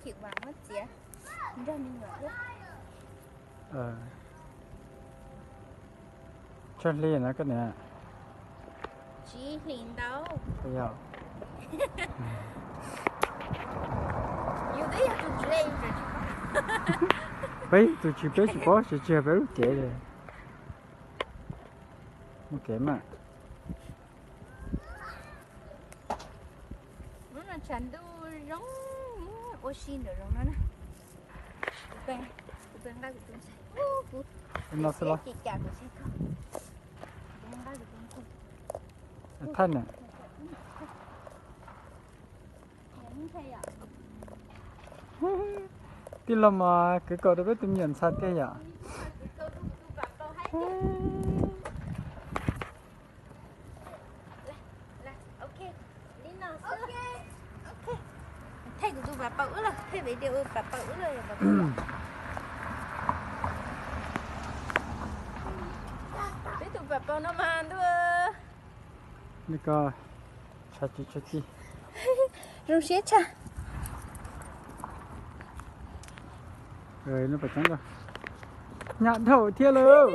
Chim vas muab txiav nrog me nyuam thiab. Tsawg hli no koj niam? Tsib hlis ntau. Yog, yus twb yog tus tsis, peb tus tsis, peb tsis paub tsis tsis yog peb lub cev li. Mus kev mas. Hnub no tshav ntuj zoo, ua si ntawm zoov no na. Kuv pe nqa kuv tus ntxhais, kuv no xwb los? Ces cas kuv ntxhais koj, kuv nqa kuv tus ntxhais. Thaj na. Tij laug mas kwv kaus rau peb tus me nyuam ntxhais tiag yom. Thaij kuv tus Vam Paum wb los, thaij video Vam Paum wb los. Peb tus Vam Paum no mas ntuj. Li ko, tshav tsis tshav tsis. Zoo siab tshaj. Nyab dhau thiab lauj.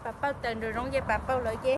Vam Paum tawm nraum zoov ces Vam Paum lawv ces